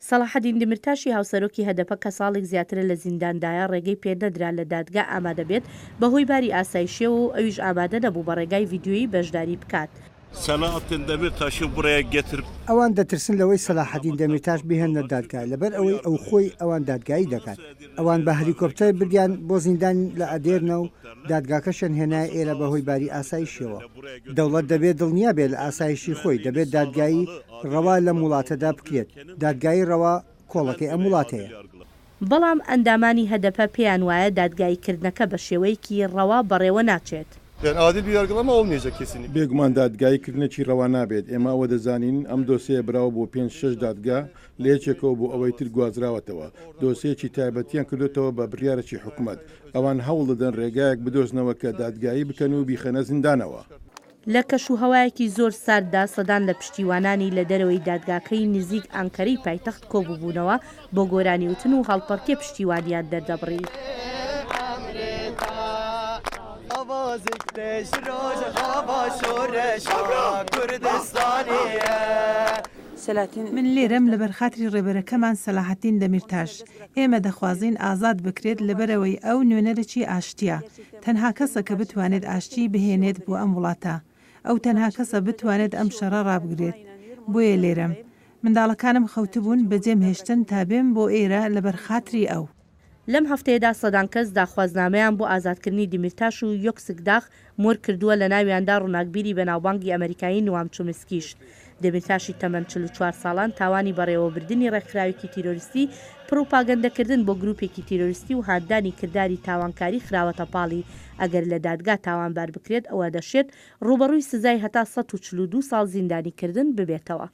سەڵاحەدین دمیرتاشی هاوسەرۆکی هەدەپە کە ساڵێک زیاترە لە زینداندایە ڕێگەی پێ نەدرا لە دادگا ئامادە بێت بەهۆی باری ئاسایشیەوە و ئەویش ئامادە نەبوو بە ڕێگای ڤیدیۆیی بەشداری بکات. Selahattin Demirtaş'ı buraya getirip. ئەوان دەترسن لەوەی سەلاحەدین دەمیرتاش بهێننە دادگا، لەبەر ئەوەی ئەو خۆی ئەوان دادگایی دەکات. ئەوان بە هەلیکۆپتەر بردیان بۆ زیندان لە ئەدێرنە و دادگاکەشیان هێنایە ئێرە بەهۆی باری ئاسایشیەوە. دەوڵەت دەبێت دڵنیا بێت لە ئاسایشی خۆی، دەبێت دادگایی ڕەوا لەم وڵاتەدا بکرێت، دادگایی ڕەوا کۆڵەکەی ئەم وڵاتەیە. بەڵام ئەندامانی هەدەپە پێیان وایە دادگاییکردنەکە بە شێوەیەکی ڕەوا بەڕێوە ناچێت. بێگومان دادگایی کردنێکی ڕەوا نابێت، ئێمە ئەوە دەزانین ئەم دۆسێیە براوە بۆ پێنج شەش دادگا لە یەکێکەوە بۆ ئەوەی تر گوازراوەتەوە، دۆسێیەکی تایبەتیان کردۆتەوە بە بڕیارێکی حکومەت، ئەوان هەوڵ دەدەن ڕێگایەک بدۆزنەوە کە دادگایی بکەن و بیخەنە زیندانەوە. لە کەشوهەوایەکی زۆر سارددا سەدان لە پشتیوانانی لە دەرەوەی دادگاکەی نزیک ئانکەرەی پایتەخت کۆببوونەوە بۆ گۆرانیوتن و هەڵپەڕکێ پشتیوانیان دەردەبڕی. من لێرەم لەبەر خاتری ڕێبەرەکەمان سەلاحەدین دەمیرتاش. ئێمە دەخوازین ئازاد بکرێت لەبەرئەوەی ئەو نوێنەرێکی ئاشتییە. تەنها کەسە کە بتوانێت ئاشتی بهێنێت بۆ ئەم وڵاتە. ئەو تەنها کەسە بتوانێت ئەم شەڕە ڕابگرێت. بۆیە لێرەم. منداڵەکانم خەوتبوون بەجێم هێشتن تا بێم بۆ ئێرە لەبەر خاتری ئەو. لەم هەفتەیەدا سەدان کەس داخوازنامەیان بۆ ئازادکردنی دیمیرتاش و یۆکسکداغ مۆر کردووە لەناویاندا ڕووناکبیری بەناوبانگی ئەمەریکایی نوام چومسکیش. دەمیرتاشی تەمەن 44 ساڵان تاوانی بەڕێوەبردنی ڕێکخراوێکی تیرۆریستی، پڕوپاگەندەکردن بۆ گروپێکی تیرۆریستی و هاندانی کرداری تاوانکاری خراوەتە پاڵی، ئەگەر لە دادگا تاوانبار بکرێت ئەوە دەشێت ڕووبەڕووی سزای هەتا 142 ساڵ زیندانیکردن ببێتەوە.